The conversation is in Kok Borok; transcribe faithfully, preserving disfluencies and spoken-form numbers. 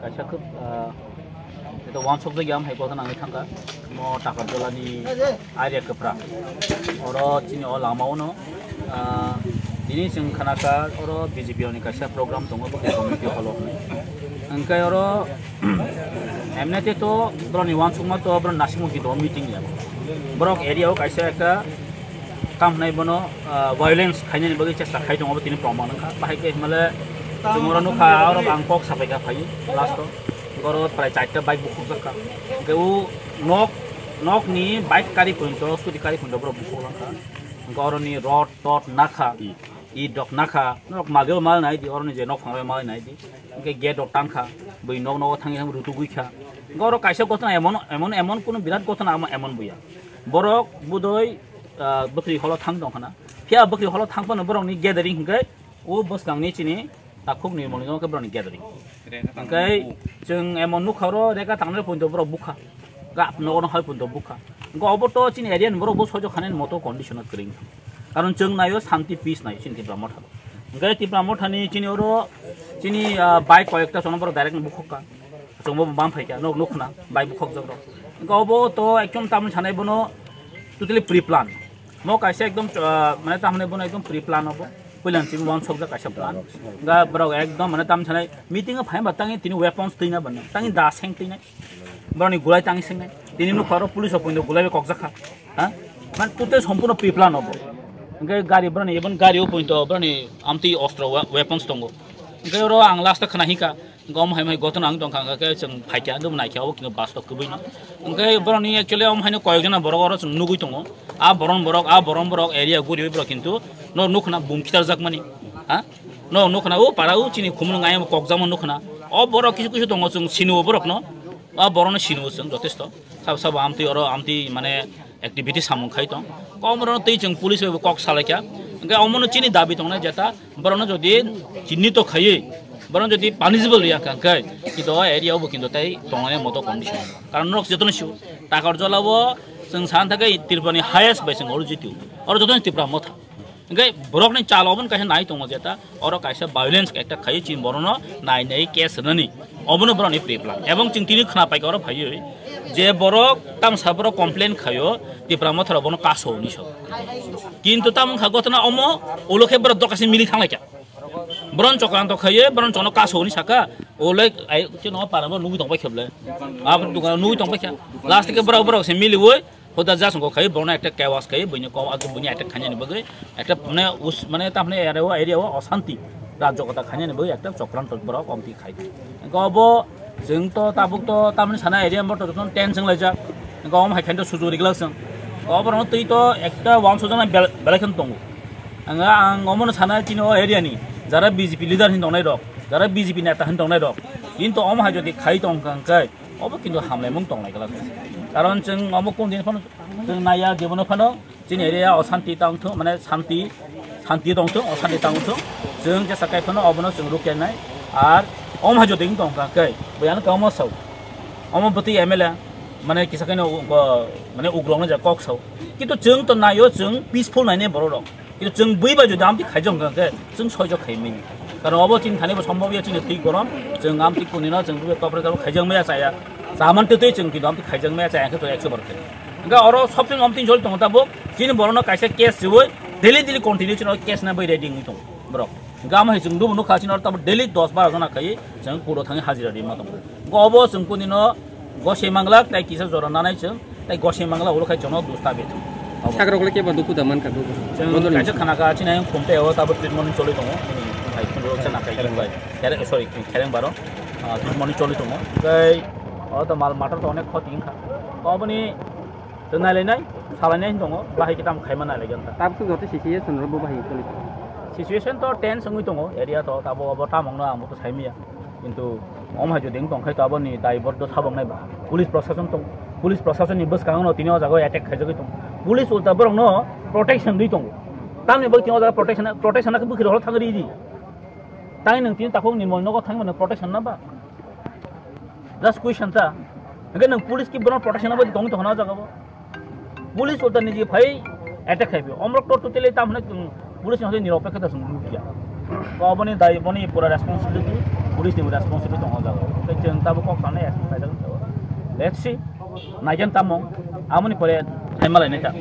Kaisa khub, ah, eto wansokjak ya, hai kothana wngwi thangkha. Mo Takarjolani area kwpra. Oro chini o lama ono, ah, tini chwng khanakha oro B J P ni kaisa program tongo, bo community hall o hwnwi. Hwnkhe oro, M N A te to boroni wansukma to boroni nasikmung kinto meeting ya. Borok area o kaisa ekta Tamo hwnai bono, ah, violence khainani bagwi chesta khai tongo, bo tini proman wngkha. Bahai khe hwnmale chwng oro nukha, oro ang kok sapai kha phai last o. Oro prai charta bike bukhukjak kha. Hwnkhe o nok, nokni bike kari phunto, scooty kari phunto borok bukhuk lang kha. Hwnkhe oroni rod, tod nakha, i dok nakha, norok malio mal nai di, oroni je nok phangroi mal nai di. Hwnkhe gate rok tang kha, bui nok nogo thangwi thang rutugwi kha. Hwnkhe oro kaisa gotona emon, emon, emon kuno birat gotona amo emon buya. Borok budoi ah, bwkhri holo thang tong khna. Phiya bwkhri holo thang phano borokni gathering hwnkhe o bwskangni chini takhuk ni moni khe borokni gathering. Hwnkhe chwng emon nukha oro rega tangnai pointo borok bukha. Gap nogo no hai pointo bukha. Hwnkhe obo to chini area ni borok bo sojo khanani moto condition o kwrwng. Karon chwng naio shanti peace naio chini Tipra Motha. Hwnkhe Tipra Motha ni chini oro chini, ah, bike koyekta chono borok direct bukhuk kha. Chwngbo bam phaikha, nok nukna, bai bukhokjak rok. Hwnkhe obo to ekdom tamni sanai bono totally pre-plan. Mo kaisa ekdom, ah, mane tamni bono ekdom pre-plan obo. Puilan chini wansokjak kaisa plan. Hwnkhe borok ekdom mane tamni sanai meeting o phai ba tangi tini weapons twina bana, tangi da seng twina. Boroni gulai tangi sengnai. Tini nukha oro police o puino gulai kokjak kha. Ha? Man totally sompurno pre-plan obo. Hwnkhe gari boroni, even gari o puino boroni amtwi ostro wa-, weapons tongo. Hwnkhe oro ang last o khna hika. Hwnkhe omo hai mai gotona wng tongkha, hwnkhe chwng phaikha, hwnkhe naikha, obo kino bus to kwbwino. Hwnkhe borokni actually omo haino koyokjona borok oro chwng nugwi tongo. A boron borok, a boron borok area guriwi borok kintu no nukna bum khitarjakmani. Ha? No nukna o para o chini khumulwng ayang kokjakma nukna. O borok kisu kisu tongo chwng siniwo borokno. A borokno siniwo chwng jotesto. Sabo sabo amtwi oro amtwi mane activity samung khai tong. Kom rok twi chwng police bai bo kok salaikha. Hwnkhe omono chini dabi tongnai jeta borokno jodi chinni to khaiwi, borokno jodi punishable ya kha hwnkhe, kintu o area o bo kintu tai tongnai moto condition. Karon norok jotono sio, Takarjala o chwng sana thangkhe Tripura ni highest bai chwng oro jitio. Oro jotono Tipra Motha. Hwnkhe borokni chal obono kaisa nai tongo jeta, oro kaisa violence ekta khai chini borokno nai nai case rwnani. Obono borokni pre-plan. Ebong chwng tini khna paikha oro phaiwi je borok tamsa borok complain khaio, Tipra Motha rok bono kaso hwnwi sao. Kintu tamo wngkha gotona omo, ulo khe borok dokaise mili thanglaikha. Boron chokranto khaiwi, boron chono kaso hwnwi saka, ulo ai chino para bo nugwi tongbai kheble. Abo dukan nugwi tongbai kha. Last khe borok borok se miliwi, Hoda jasongo khai, bono ekta kewas khai, buini kom, buini attack khainani bagwi, ekta mane us-, mane tamni area o, area o osanti, rajyokota khainani bagwi ekta chokranto borok omti khai. Hwnkhe obo chwng to tabuk to tamni sana area bo to jotono tense wnglaijak. Hwnkhe omo hai khainto sujuk riglak chwng. Obo rokno twi to ekta wansukjaknai bel-, belai kheno tongo. Hwnkhe ang omono sana chini o area ni jara B J P leader hin tongnai rok, jara B J P neta hin tongnai rok. Kintu omo hai jodi khai tong kha hwnkhe, Obo kintu hamlaimung tongnai glak. Karon chwng omo kung din phano chwng naiya, jebono phano chini area o santi tongthung, mane santi, santi tongthung, o santi tongthung. Chwng jesa kai phano obono chwng rukya nai. Ar om hajo ding tong kha kai, boyano kamo sao. Omo bwtwi M L A, mane kisa kaino, uh, mane ugrok no ja kok sao. Kintu chwng to naio, chwng peaceful naine borok rok. Kintu chwng bui bai jodi amtwi khaijak wngkha khe chwng soijak khai mani. Karon obo chini thani bo sombobya chini twi korom, chwng amtwi kunino chwng bui bai topre topre khaijak maya chaya. Chaman twi twi chwng kintu amtwi khaijak maya chaya khe to ekso bar khai. Hwnkhe oro sob chwng amtwi jol tongo tabuk chini borokno kaisa case riwi daily daily continue chini case na bai ready wngwi tongo borok. Hwnkhe amo hai chwng dubu nukha chini oro tabuk daily dos baro jona khai chwng court o thangwi hajira rima tongo. Hwnkhe obo chwng kunino Gosei manglak tai kisa jora nanai chwng, tai gosei manglak ulo khai jono dusta bethung. Sakrok le kebo dukhu da mankha dukhu. Chwng bodol kaisa khana kha chini ayang khum tei o tabuk treatment choli tongo. Hai khum rok chana kai khum bai. Khere, sorry, khereng baro. Ah, treatment choli tongo. Tai o to mal mator to onek khoti wngkha. Oboni to nai lai nai, salai nai tongo, bahai kitam khaima nai lai ganta. Tabuk joto situation ro bo bahai choli tongo. Situation to tense wngwi tongo, area to tabo obo tamong no ang bo to saimiya. Kintu omo hai jodi wng tong khai to aboni daibor do sabok nai ba. Police prosason tong, police prosason ni bwskango no tini o jaga o attack khaijagwi tong. Police ulta borok no protection di tongo. Tamni bagwi tini o jaga protection, protection na bwkhri holo thang ri di. Tai nwng tini takhuk ni mol nogo thang mano protection na ba. Just question ta. Hingke nwng police ki bono protection na bagwi tongwi tong khana o jaga o. Police ulta niji phai attack khai phi. Omrok to totally tam hwnwi chwng police ni hwnwi nirok pekhe ta chwng nukya. To aboni dai boni pura responsibility, police ni responsibility tongo jaga. Tei chwng Tabuk kok sanai ya, let's see, naigen tamung, amoni pore hai malai nai ta.